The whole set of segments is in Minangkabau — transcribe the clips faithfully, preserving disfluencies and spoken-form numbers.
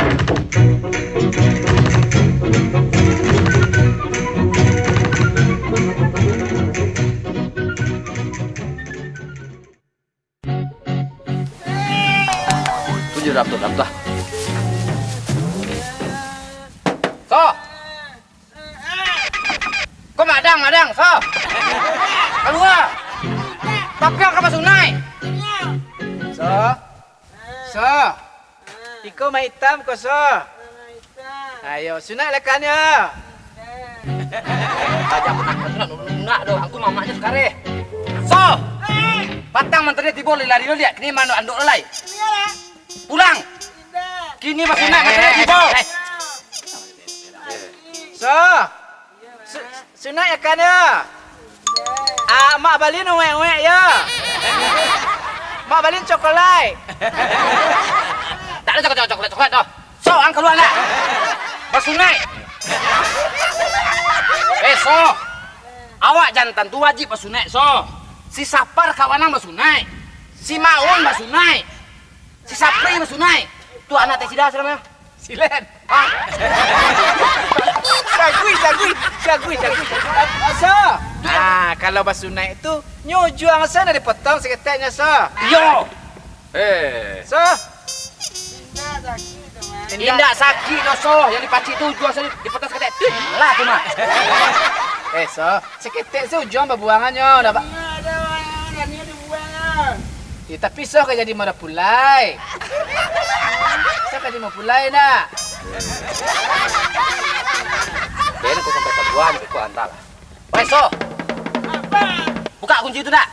Tu je, dam tu, dam tu. So! Ko madang, madang, so! Kalua! Tapi ang ka basunaik! So! So! Iko mak itam ko, so! Ayo, sunaik lekannyo! Tajam nak, nak, nak, nak doh, angku mamaknyo sakareh. So! Patang mantari tibo, lari lo liak, kini mandok andok lo lai. Pulang! Kini basunaik mantari tibo. So! Su-, sunaik lekannyo! Ah, mak bali uwek-uwek yo. Mak bali cokolai. Tak ado coklat, coklat, coklat doh. So, ang kalua lah. Basunaik. Eh, so. Awak jantan tu wajib basunaik, so. Si Sapar kawan ang basunaik. Si Maun basunaik. Si Sapri basunaik. Tu anak teh sida siapa namanya? Silen. Hah? Sagui, sagui, sagui, sagui. So. Ah, kalau basunaik tu, nyo ujuang so nak dipotong saketeknyo, so. Iyo. Eh. So. Indak sakik doh, so. Yang dipacik tu ujuang so dipotong saketek. Tuh, lah tu mah. Eh, so. Saketek se ujuang babuangannyo, dah, Pak. Eh, tapi so ka jadi mapulai. So ka jadi mapulai, nak? Den, aku sampai kabuan, aku antar lah. Woi, so. Buka kunci tu, nak?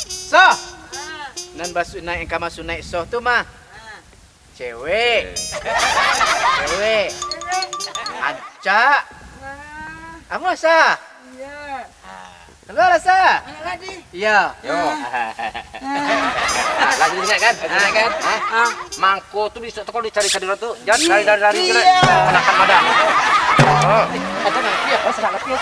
So. Nan basunaik, yang ka basunaik so tu mah. Cewek. Cewek. Rancak. Amuah, Sa? Iyo. Halo lah, Sa? Iyo. Yo. Lah, ingat kan? Ingat kan? Hah? Mangko tu bisa tu kalau dicari-cari tu. Jangan lari-lari, lari. Iyo. Makan badan. Oh. Ada lagi ya? Oh, sedang lagi ya.